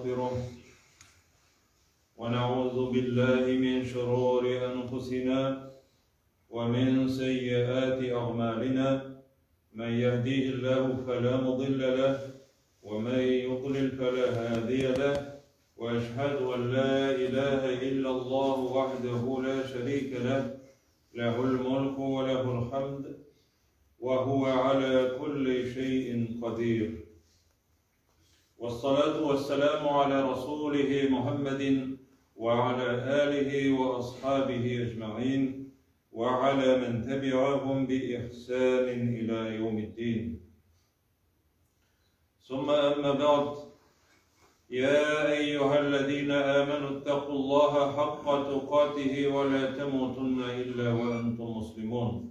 ونستغفره ونعوذ بالله من شرور أنفسنا ومن سيئات أعمالنا من يهديه الله فلا مضل له ومن يضلل فلا هادي له وأشهد أن لا إله إلا الله وحده لا شريك له له الملك وله الحمد وهو على كل شيء قدير والصلاة والسلام على رسوله محمد وعلى آله وأصحابه أجمعين وعلى من تبعهم بإحسان إلى يوم الدين ثم أما بعد يا أيها الذين آمنوا اتقوا الله حق تقاته ولا تموتن إلا وأنتم مسلمون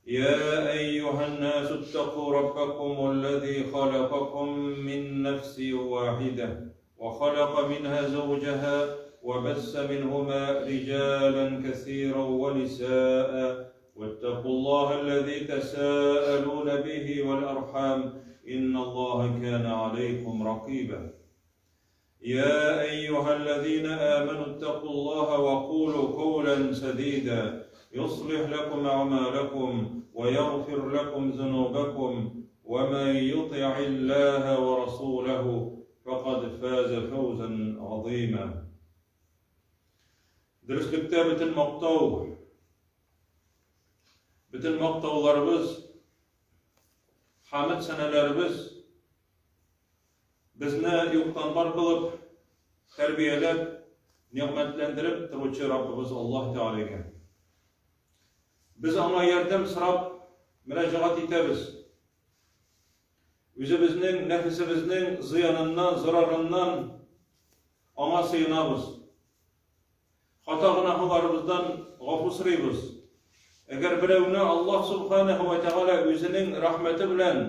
يا أيها الناس اتقوا ربكم الذي خلقكم من نفس واحدة وخلق منها زوجها وبس منهما رجالا كثيرا ونساء واتقوا الله الذي تساءلون به والأرحام إن الله كان عليكم رقيبا يا أيها الذين آمنوا اتقوا الله وقولوا قولا سديدا يصلح لكم أعمالكم ويغفر لكم ذنوبكم ومن يطع الله ورسوله فقد فاز فوزا عظيما Дөреслектә бөтен мактау, бөтен мактауларыбыз, хәмд сәнәләребез безне юктан бар кылып, тәрбияләп, нигъмәтләндереп торучы Раббыбыз Аллаһ Тәгаләгә. Без аңа ярдәм сорап мөрәҗәгать итәбез. Үзебезнең нәфесебезнең зыяныннан, зарарыннан Аңа сыенабыз. Хата гөнаһларыбыздан гафу сорыйбыз. Әгәр берәүне Аллаһ Субханаһу ва Тәгалә үзенең рәхмәте белән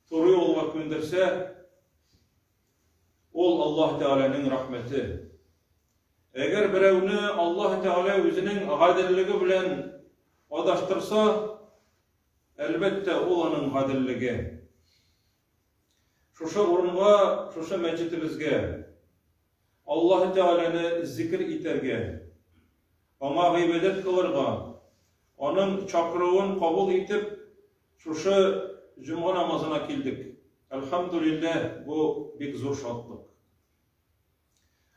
туры юлга күндерсә, ул Аллаһ Тәгаләнең рәхмәте. Әгәр берәүне Аллаһ Тәгалә үзенең гаделлеге белән адаштырса, әлбәттә, ул аның гаделлеге. Шушы урынга, шушы мәчетебезгә Аллаһ Тәгаләне зикер итәргә, аңа гыйбадәт кылырга, аның чакыруын кабул итеп, шушы җомга намазына килдек. Әлхәмдүлилләһ, бу бик зур шатлык.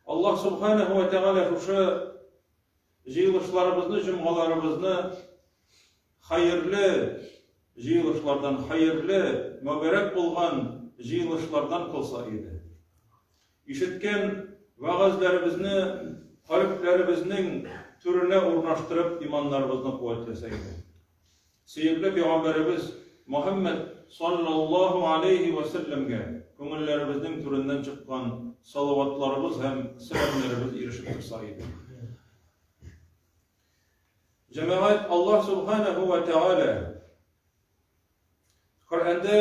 Аллаһ Субханаһу ва Тәгалә шушы җыелышларыбызны, җомгаларыбызны хәерле җыелышлардан, хәерле, мөбарәк булган җыелышлардан кылса иде. Ишеткән вәгазьләребезне калебләребезнең түренә урнаштырып, иманнарыбызны куәтләсә иде. Сөекле пәйгамбәребез Мөхәммәд саллаллаһу алейһи вә сәлләмгә күңелләребезнең түреннән чыккан салаватларыбыз һәм сәламнәребез ирешеп торса иде. Җәмәгать, Аллаһ субханаһу ва тәгалә Коръәндә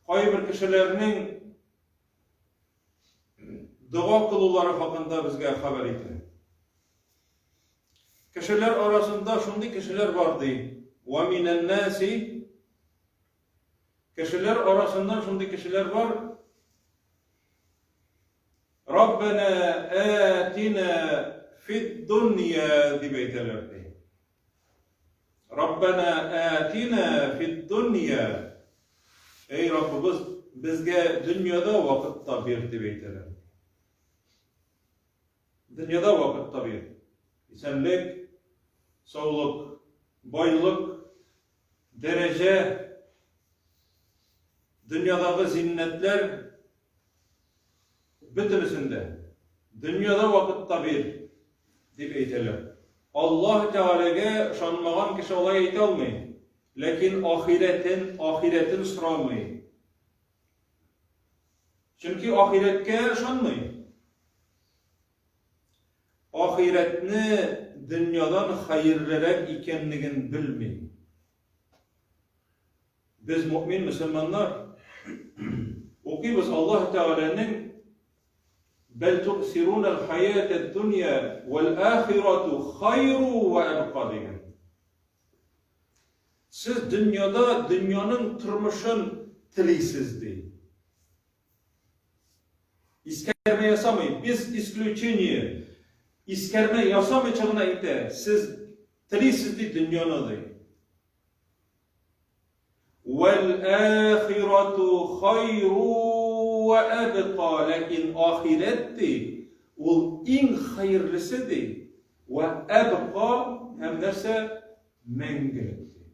кайбер кешеләрнең дога кылулары хакында безгә хәбәр итә. Кешеләр арасында шундый кешеләр бар ди. Ва минән наси Кешеләр арасыннан шундый кешеләр бар. Раббана атина фид дунья дип әйтәләр ди. Раббана атина фид дунья. Эй Раббыбыз, безгә дөньяда вакытта бир дип әйтәләр. Дөньяда вакытта бир. Исәнлек, саулык, байлык, дәрәҗә, дөньядагы зиннәтләр бөтенесен дә дөньяда вакытта бир, дип әйтәләр. Аллаһ Тәгаләгә ышанмаган кеше алай әйтә алмый. Ләкин ахирәтен, ахирәтен сорамый. Чөнки ахирәткә ышанмый. Ахирәтне дөньядан хәерлерәк икәнлеген белми. Без мөмин мөселманнар укыйбыз Аллаһ Тәгаләнең Бәл туъсирун аль-хаят ад-дунья вал-ахирату хайру ва абка дигән. Сез дөньяда дөньяның тормышын телисез ди. Искәрмә ясамый, без исключение. Искәрмә ясамыйча гына әйтә, сез телисез ди дөньяны ди. Вәл ахирату хайру ва абка, ләкин ахирәт ди, ул иң хәерлесе ди, ва абка һәм нәрсә мәңгелек ди.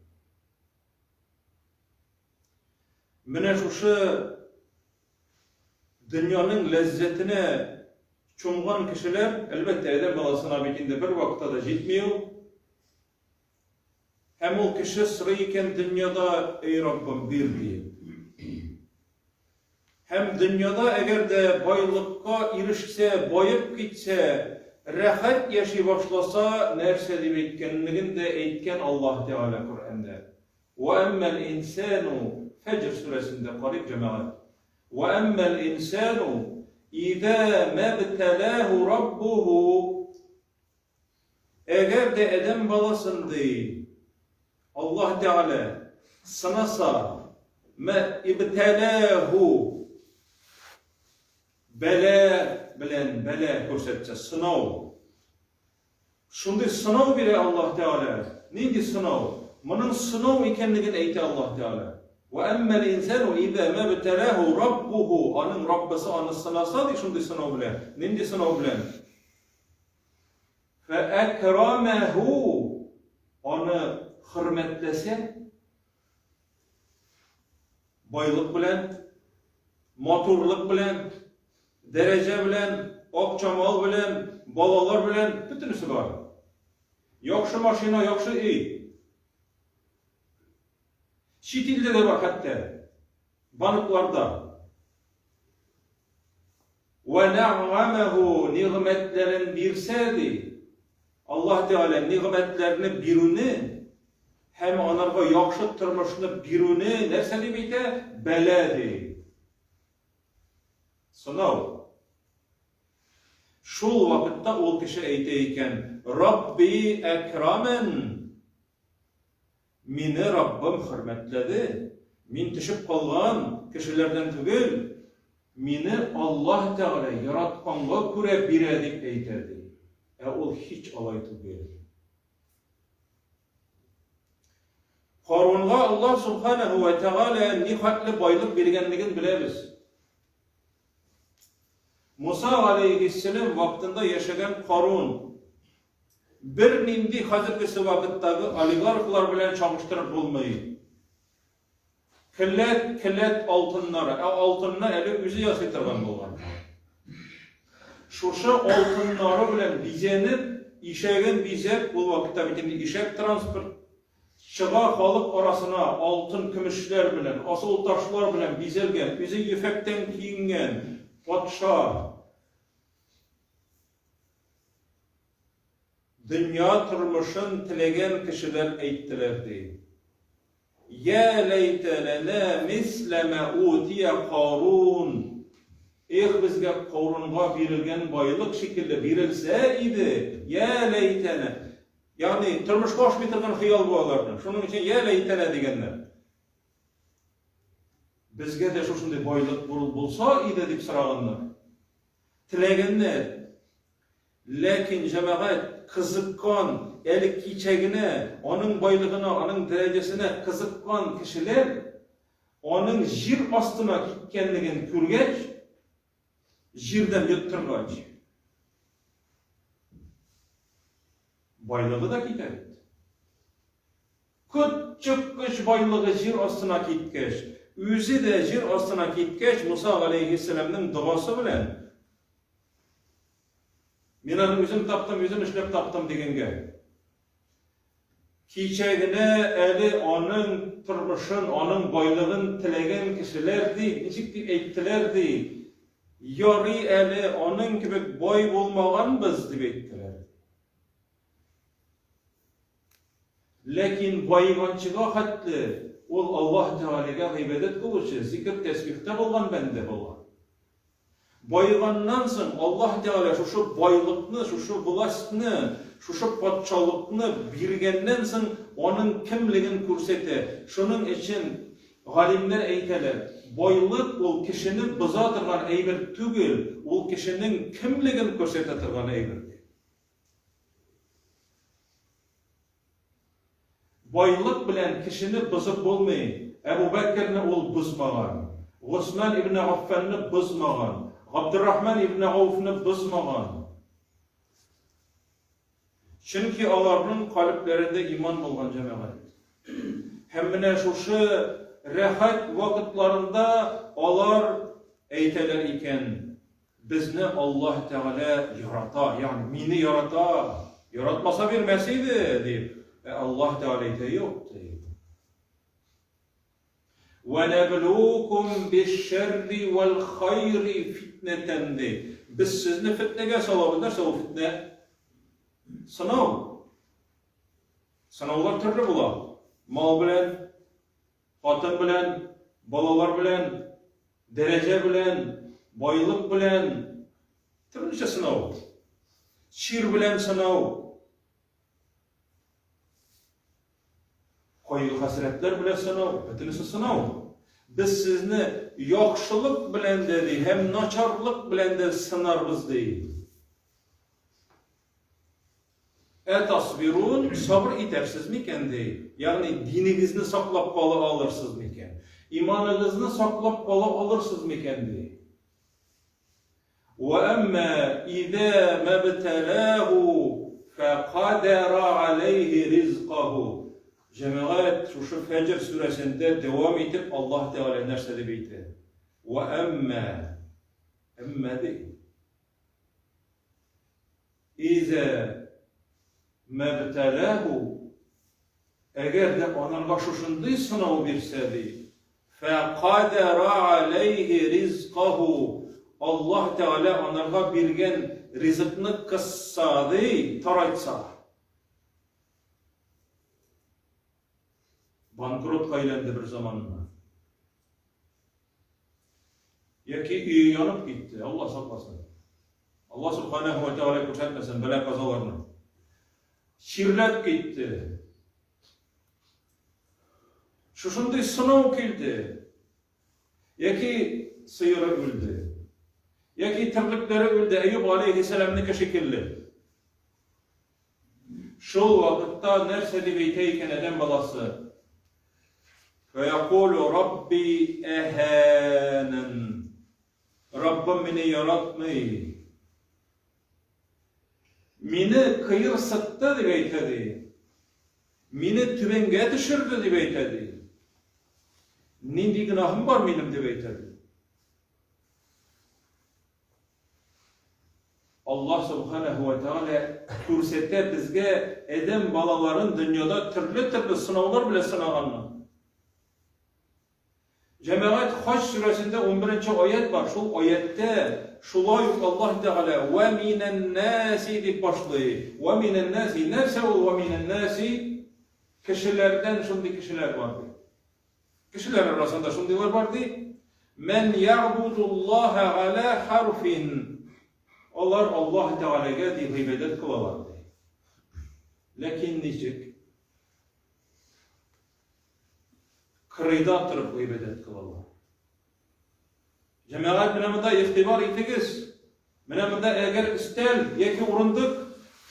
Менә шушы дөньяның ләззәтенә чумган кешеләр, әлбәттә, адәм баласына бит инде бер вакытта да җитми ул. Һәм ул кеше сорый икән дөньяда, эй Раббым, бир диеп. Һәм дөньяда әгәр дә байлыкка ирешсә, баеп китсә, рәхәт яши башласа, нәрсә дип әйткәнлеген дә әйткән Аллаһ Тәгалә Коръәндә. Вә әммәл инсану, Фәҗр сүрәсендә карыйк, җәмәгать. Вә әммәл инсану иза мәбтәләһу раббуху. Әгәр дә адәм баласын, ди, Аллаһ Тәгалә сынаса, мә ибтәләһу, бәла белән бәла күрсәтсә, сынау. Шундый сынау бирә Аллаһ Тәгалә. Нинди сынау? Моның сынау икәнлеген әйтә Аллаһ Тәгалә. Вә әммәл инсану иза мәбтәләһу раббуху, аның Раббысы аны сынаса, ди, шундый сынау белән. Нинди сынау белән? Фәәкрамәһу, аны хөрмәтләсә, байлык белән, матурлык белән, дәрәҗә белән, акча-мал белән, балалар белән, бөтенесе бар. Яхшы машина, яхшы өй. Чит илдә дә бар хәтта. Банкларда. Вә нәгъмәһү, нигъмәтләрен бирсә, ди, Аллаһ Тәгалә нигъмәтләрне бирүне һәм анарга яхшы тормышны бирүне нәрсә дип әйтә? Бәла, ди. Сынау. Шул вакытта ул кеше әйтә икән, Рабби әкрамен, Мине Раббым хөрмәтләде, мин төшеп калган кешеләрдән түгел, мине Аллаһ Тәгалә яратканга күрә бирә, дип әйтә, ди. Ә ул һич алай түгел. Карунга Аллаһ Субханаһу ва Тәгалә нихәтле байлык биргәнлеген беләбез. Муса галәйһиссәлам вакытында яшәгән Карун Бернинди хәзергесе вакыттагы олигархлар белән чагыштырып булмый. Келәт-келәт алтыннары, ә алтынны әле үзе ясый торган булган. Шушы алтыннары белән бизәнеп, ишәген бизәп, ул вакытта бит инде ишәк транспорт, чыга халык арасына алтын-көмешләр белән, асыл ташлар белән бизәлгән, үзе ефәктән киенгән патша. Дөнья тормышын теләгән кешеләр әйттеләр, ди, Йә ләйтә ләнә мислә мә утия Карун, Эх, безгә Карунга бирелгән байлык шикелле бирелсә иде, йә ләйтәнә. Ягъни, тормышка ашмый торган хыял бу аларның. Шуның өчен йә ләйтәнә дигәннәр. Безгә дә шушындый байлык булса иде дип сораганнар. Теләгәннәр. Ләкин җәмәгать кызыккан, әле кичә генә аның байлыгына, аның дәрәҗәсенә кызыккан кешеләр аның җир астына киткәнлеген күргәч, җирдән йоттыргач, байлыгы да китә бит. Котчыккыч байлыгы җир астына киткәч, үзе дә җир астына киткәч, Муса галәйһиссәламнең догасы белән, Мин аны үзем таптым, үзем эшләп таптым дигәнгә. Кичә генә әле аның тормышын, аның байлыгын теләгән кешеләр, ди, ничек дип әйттеләр, ди, ярый әле аның кебек бай булмаганбыз, дип әйттеләр. Ләкин баеганчыга хәтле ул Аллаһ Тәгаләгә гыйбадәт кылучы, зикер-тәсбихтә булган бәндә була. Баеганнан соң Аллаһ Тәгалә шушы байлыкны, шушы властьны, шушы патшалыкны биргәннән соң аның кемлеген күрсәтә. Шуның өчен галимнәр әйтәләр, байлык ул кешене боза торган әйбер түгел, ул кешенең кемлеген күрсәтә торган әйбер, ди. Байлык белән кешене бозып булмый. Әбу Бәкерне ул бозмаган. Госман ибн Аффанны бозмаган. Габдуррахман ибн Ауфны бозмаган. Чөнки аларның калебләрендә иман булган, җәмәгать. Һәм менә шушы рәхәт вакытларында алар әйтәләр икән, Безне Аллаһ Тәгалә ярата, ягъни мине ярата, яратмаса бирмәс иде, дип. Ә Аллаһ Тәгалә әйтә, юк, ди. Вә нәблукум биш-шәрри вәл-хайри фитнәтән, ди. Без сезне фетнәгә салабыз. Нәрсә ул фитнә? Сынау. Сынаулар төрле була. Мал белән, хатын белән, балалар белән, дәрәҗә белән, байлык белән, төрлечә сынау. Чир белән сынау. Кайгы-хәсрәтләр белән сынау, бөтенесе сынау. Без сезне яхшылык белән дә, ди, һәм начарлык белән дә сынарбыз, ди. Ә тасбирун, сабыр итәрсез микән, ди? Ягъни динегезне саклап кала алырсыз микән? Иманыгызны саклап кала алырсыз микән, ди? Вә әмма иза мәбтәләһу фәкадәра аләйһи ризкаһу. Җәмәгать, шушы Фәҗр сүрәсендә дәвам итеп Аллаһ Тәгалә нәрсә дип әйтә? Вә әмма, әмма ди. Иза мәбтәләһу, әгәр дә анарга шушындый сынау бирсә, ди, фәкадәра аләйһи ризкаһу, Аллаһ Тәгалә анарга биргән ризыкны кысса, ди, тарайтса. Банкротка әйләнде бер заманны. Яки өе янып китте, Алла сакласын. Алла субханәһу ва тәгалә күрсәтмәсен бәла-казаларны. Чирләп китте. Шушындый сынау килде. Яки сыеры үлде. Яки терлекләре үлде, Әюб алейһиссәламнеке шикелле. Шул вакытта нәрсә дип әйтә икән адәм баласы? Фәякулу рабби әһәнән. Раббым мине яратмый. Мине кыерсытты дип әйтә ди. Мине түбәнгә төшерде дип әйтә ди. Нинди гөнаһым бар минем дип әйтә ди. Аллаһ Субханаһу ва Тәгалә күрсәтә безгә адәм балаларын дөньяда төрле-төрле сынаулар белән сынаганны. Җәмәгать, Хаҗ сүрәсендә унберенче аять бар, шул аятьтә шулай ук Аллаһ Тәгалә вә минән-нәси дип башлый. Вә минән-нәси, нәрсә ул вә минән-нәси? Кешеләрдән шундый кешеләр бар ди. Кешеләр арасында шундыйлар бар ди. Мән ягъбудуллаһа галя харфин. Алар Аллаһ Тәгаләгә ди гыйбадәт кылалар ди. Ләкин ничек? Кырыйда торып гыйбадәт кылалар. Җәмәгать, менә монда игътибар итегез. Менә монда әгәр өстәл яки урындык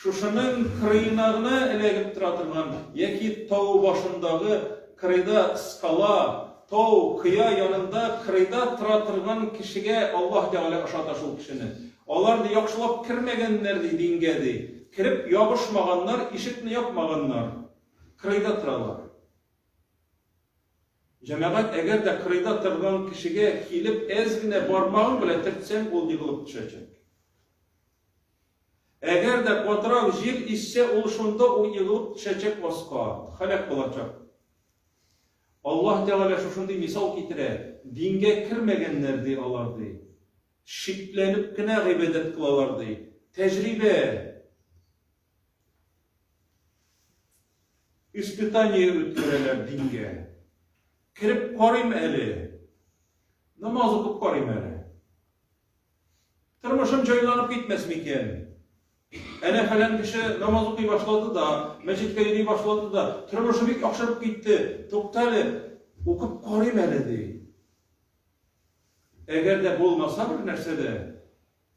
шушының кырыена гына эләгеп тора торган яки тау башындагы кырыйда скала, тау, кыя янында кырыйда тора торган кешегә Аллаһ Тәгалә ошата шул кешене. Алар ди яхшылап кермәгәннәр ди дингә ди. Кереп ябышмаганнар, ишекне япмаганнар. Кырыйда торалар. Җәмәгать, әгәр дә кырыйда торган кешегә килеп әз генә бармагың белән төртсәң, ул егылып төшәчәк. Әгәр дә катырак җил иссә, ул шунда ук егылып төшәчәк аска, һәлак булачак. Аллаһ Тәгалә шушындый мисал китерә, дингә кермәгәннәр, ди алар, ди. Шикләнеп кенә гыйбадәт кылалар, ди. Тәҗрибә. Испытание үткәрәләр дингә. Кереп карыйм әле. Намаз укып карыйм әле. Тормышым җайланып китмәс микән? Әнә фәлән кеше намаз укый башлады да, мәчеткә йөри башлады да, тормышы бик яхшырып китте. Туктале, укып карыйм әле, ди. Әгәр дә булмаса бер нәрсә дә,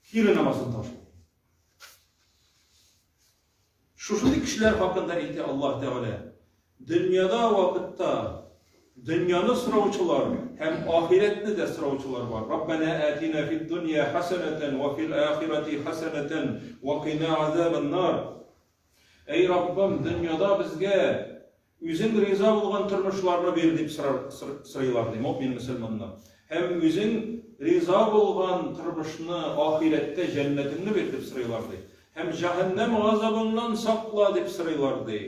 кире намазын ташлый. Шушындый кешеләр хакында әйтә Аллаһ Тәгалә. Дөньяда вакытта дөньяны сораучылар һәм ахирәтне дә сораучылар бар. Раббана атина фид дөнья хасанатан ва фил ахирати хасанатан ва кина азабан нар. Әй Раббым, дөньяда безгә Үзең риза булган тормышларны бир, дип сорыйлар, ди, мөэмин мөселманнар. Һәм үзең риза булган тормышны ахирәттә җәннәтеңне бир, дип сорыйлар, ди. Һәм җәһәннәм газабыңнан сакла, дип сорыйлар, ди.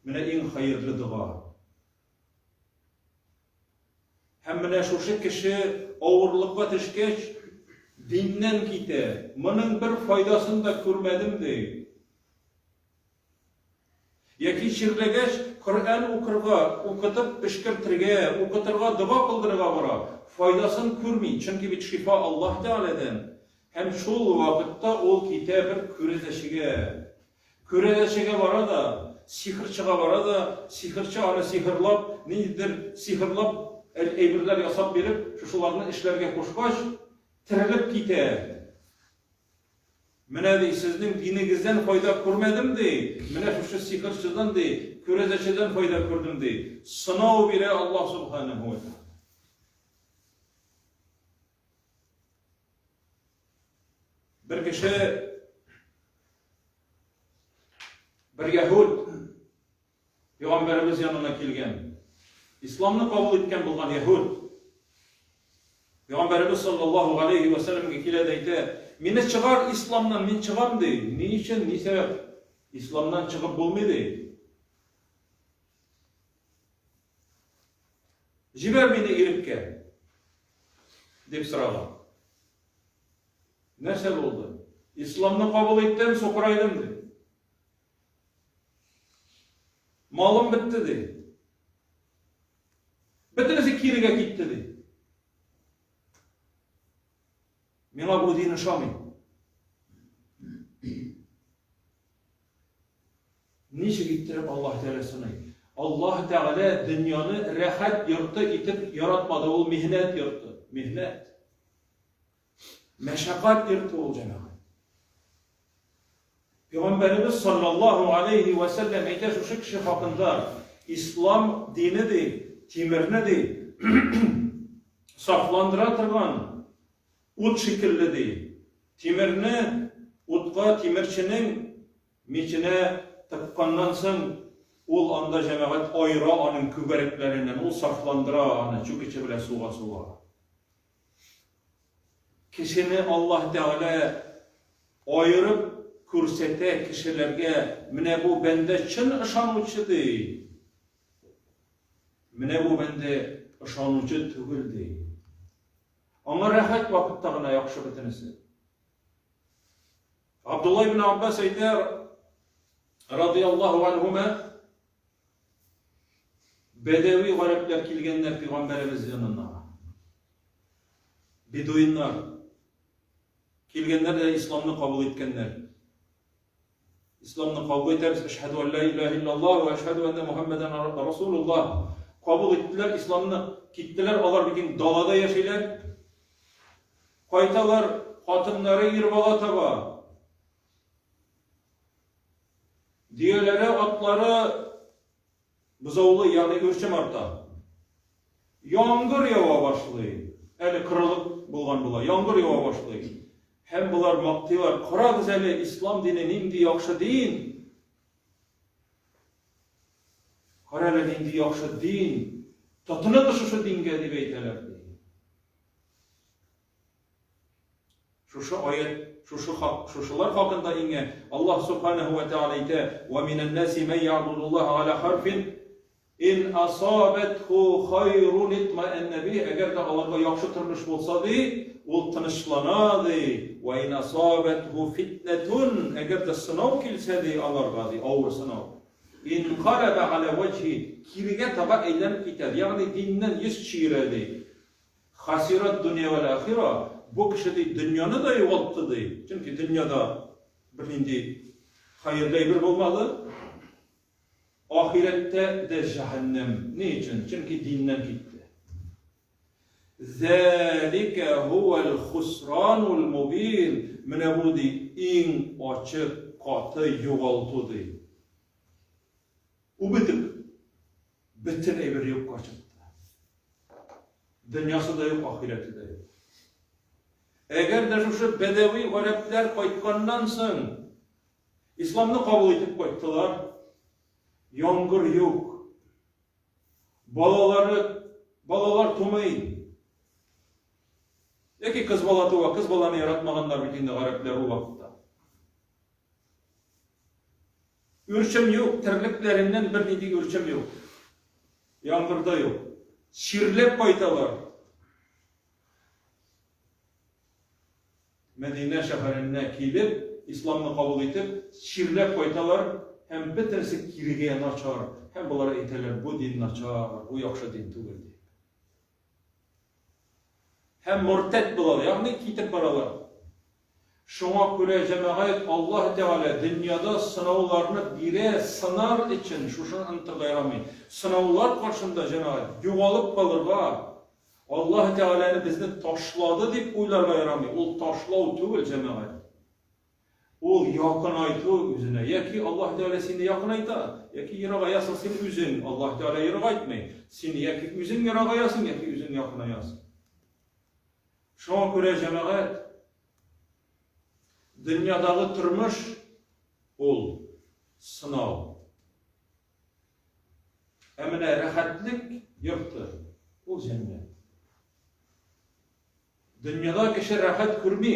Менә иң хәерле дога. Һәм менә шушы кеше авырлыкка төшкәч, диннән китә. Моның бер файдасын да күрмәдем, ди. Яки чирләгәч, Коръән укырга, укытып өшкертергә, укытырга, дога кылдырырга бара, файдасын күрми, чөнки бит шифа Аллаһ Тәгаләдән. Һәм шул вакытта ул китә бер күрәзәчегә. Күрәзәчегә бара да, сихерчыга бара да, сихерчы аны сихерлап, ниндидер сихерлап әйберләр ясап биреп, шушыларны эшләргә кушкач, терелеп китә. Менә, ди, сезнең динегездән файда күрмәдем, ди, менә шушы сихерчыдан, ди, күрәзәчедән файда күрдем, ди. Сынау бирә Аллаһ Субханаһу ва Тәгалә. Бер кеше, бер яһүд Пәйгамбәребез янына килгән. Исламны кабул иткән булган яһүд. Пәйгамбәребез саллаллаһу галәйһи вә сәлләмгә килә дә әйтә, Мине чыгар исламнан, мин чыгам, ди. Ни өчен, ни сәбәп? Исламнан чыгып булмый, ди. Җибәр мине иреккә, дип сораган. Нәрсә булды? Исламны кабул иттем, сукырайдым, ди. Малым бетте, ди. Бөтенесе кирегә китте, ди. Миңа бу дин ошамый. Ничек иттереп Аллаһ Тәгалә сыный? Аллаһ Тәгалә дөньяны рәхәт йорты итеп яратмады, ул михнәт йорты. Михнәт. Мәшәкать йорты ул, җәмәгать. Пәйгамбәребез саллаллаһу алейһи вә сәлләм әйтә шушы кеше хакында, Ислам дине ди, тимерне ди, сафландыра торган ут шикелле ди. Тимерне утка тимерченең миченә тыкканнан соң, ул анда җәмәгать аера аның күгәрекләреннән, ул сафландыра аны чүкече белән суга-суга. Кешене Аллаһ Тәгалә аерып күрсәтә кешеләргә, менә бу бәндә чын ышанучы ди. Менә бу бәндә ышанучы түгел ди. Аңа рәхәт вакытта гына яхшы бөтенесе. Абдулла ибн Аббас әйтә, радияллаһу анһума, Бәдәви гарәпләр килгәннәр пәйгамбәребез янына. Бедуиннар килгәннәр дә исламны кабул иткәннәр. Исламны кабул итәбез, әшһәду ан ла илаһа иллаллаһ ва әшһәду анна Мухаммадан расулуллаһ. Кабул иттеләр исламны, киттеләр, алар бит инде далада яшиләр. Кайталар, хатыннары ир бала таба. Дөяләре, атлары бозаулы, ягъни үрчем арта. Яңгыр ява башлый. Әле корылык булган була. Яңгыр ява башлый. Һәм болар мактыйлар. Карагыз әле, ислам дине нинди яхшы дин. Кара әле нинди яхшы дин. Тотыныгыз шушы дингә дип әйтәләр. Шушы аять, шушы хак, шушылар хакында иңә. Аллаһ субханаһу ва тааля әйтә: "Ва минән наси ман ягъбудуллаһа аля харфин ин асабатху хайрун итмаанна бих". Әгәр дә аларга яхшы тормыш булса ди, ул тынычлана ди. Ва ин асабатху фитнатун, әгәр дә сынау килсә ди аларга ди, авыр сынау. Инкалаба аля ваҗһи, кирегә таба әйләнеп китә, ягъни диннән йөз чөерә ди. Хасират дөнья вәл ахира, бу кеше ди дөньяны да югалтты ди, чөнки дөньяда бернинди хәерле әйбер булмады, ахирәттә дә җәһәннәм. Ни өчен? Чөнки диннән китте. Зәликә һуәл хусранул мубин, менә бу, ди, иң ачык, каты югалту, ди. Убыток. Бөтен әйбер юкка чыкты. Дөньясы да юк, ахирәте дә юк. Әгәр дә шушы бәдәви гарәпләр кайтканнан соң исламны кабул итеп кайттылар, яңгыр юк. Балалары, балалар тумый. Яки кыз бала туа, кыз баланы яратмаганнар бит инде гарәпләр ул вакытта. Үрчем юк, терлекләреннән бернинди үрчем юк. Яңгыр да юк. Чирләп кайталар. Мәдинә шәһәренә килеп, исламны кабул итеп, чирләп кайталар һәм бөтенесе кирегә начар. Һәм болар әйтәләр, бу дин начар, бу яхшы дин түгел дип. Һәм муртәд булалар, ягъни китеп баралар. Шуңа күрә, җәмәгать, Аллаһ Тәгалә дөньяда сынауларны бирә, сынар өчен, шушыны онытырга ярамый. Сынаулар каршында, җәмәгать, югалып калырга, Аллаһ Тәгаләне безне ташлады дип уйларга ярамый. Ул ташлау түгел, җәмәгать. Ул якынайту үзенә. Яки Аллаһ Тәгалә сине якынайта, яки ерагаясың син үзең. Аллаһ Тәгалә ерагайтмый. Син яки үзең ерагаясың, яки үзең якынаясың. Шуңа күрә, җәмәгать, дөньядагы тормыш ул сынау. Ә менә рәхәтлек йорты ул җәннәт. Дөньяда кеше рәхәт күрми.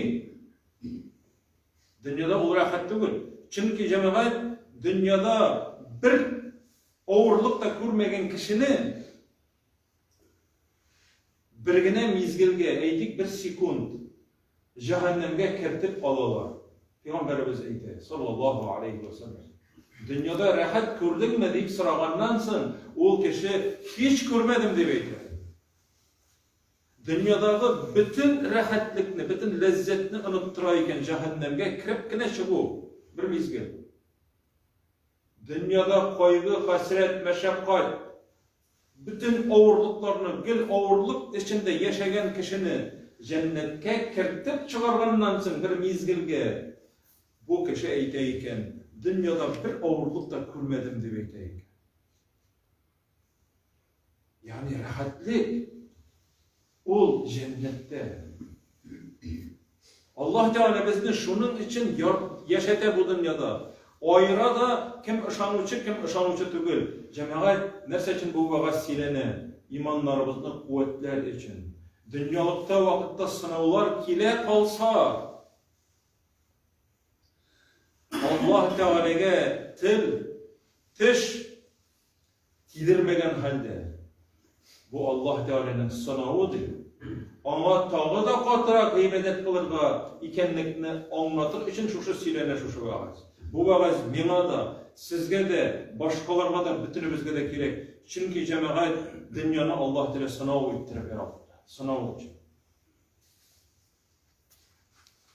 Дөньяда ул рәхәт түгел. Чөнки җәмәгать дөньяда бер авырлык та күрмәгән кешене Бер генә мизгелгә, әйтик, бер секунд, җәһәннәмгә кертеп алалар. Пәйгамбәребез әйтә, саллаллаһу алейһи вә сәлләм. Дөньяда рәхәт күрдеңме дип сораганнан соң, ул кеше һич күрмәдем дип әйтә. Дөньядагы бөтен рәхәтлекне, бөтен ләззәтне оныттыра икән җәһәннәмгә кереп кенә чыгу бер мизгел. Дөньяда кайгы, хәсрәт, мәшәкать, Бөтен авырлыкларны, гел авырлык эчендә яшәгән кешене җәннәткә кертеп чыгарганнан соң бер мизгелгә бу кеше әйтә икән, дөньяда бер авырлык та күрмәдем дип әйтә икән. Ягъни рәхәтлек Ул җәннәттә. Аллаһ Тәгалә безне шуның өчен яшәтә бу дөньяда. Аера да, кем ышанучы, кем ышанучы түгел. Җәмәгать, нәрсә өчен бу вәгазь сөйләнә? Иманнарыбызны куәтләр өчен. Дөньялыкта вакытта сынаулар килә калса, Аллаһ Тәгаләгә тел, теш Тидермәгән хәлдә, бу Аллаһ Тәгаләнең сынавы дип, аңа тагы да катырак гыйбадәт кылырга икәнлекне аңлатыр өчен шушы сөйләнә шушы вәгазь. Бу вәгазь миңа да, сезгә дә, башкаларга да, бөтенебезгә дә кирәк. Чөнки, җәмәгать, дөньяны Аллаһ Тәгалә сынау иттереп яратты. Сынау өчен.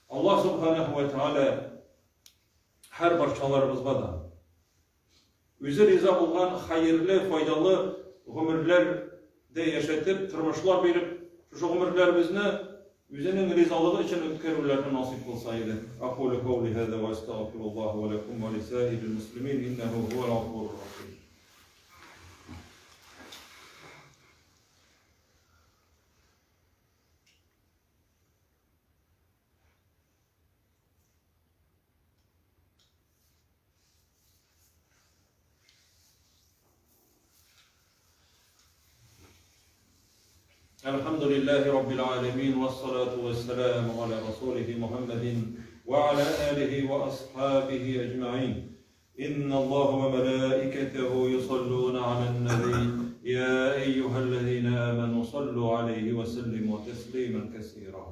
Аллаһ Субханаһу ва Тәгалә һәр барчаларыбызга да Үзе риза булган хәерле, файдалы гомерләр дә яшәтеп, тормышлар биреп, шушы гомерләребезне Үзенең ризалыгы өчен үткәрүләрне насыйп кылса иде. Акулю каули һаза ва астагфируллаһа ва ләкум ва лисаирил муслимин иннәһу һуәл гафурур рахим. الحمد لله رب العالمين والصلاة والسلام على رسوله محمد وعلى آله وأصحابه أجمعين إن الله وملائكته يصلون على النبي يا أيها الذين آمنوا صلوا عليه وسلموا تسليما كثيرا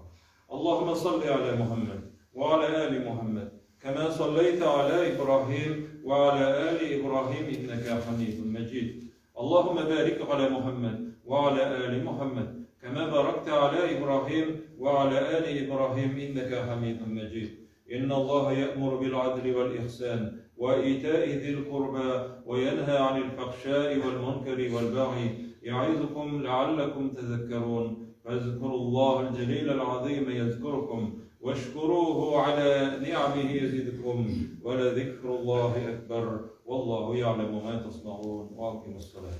اللهم صل على محمد وعلى آل محمد كما صليت على إبراهيم وعلى آل إبراهيم إنك حميد مجيد اللهم بارك على محمد وعلى آل محمد كما باركت على إبراهيم وعلى آل إبراهيم إنك حميد مجيد إن الله يأمر بالعدل والإحسان وإيتاء ذي القربى وينهى عن الفحشاء والمنكر والبغي يعظكم لعلكم تذكرون. فاذكروا الله الجليل العظيم يذكركم، واشكروه على نعمه يزدكم، ولذكر الله أكبر، والله يعلم ما تصنعون، وأقيموا الصلاة.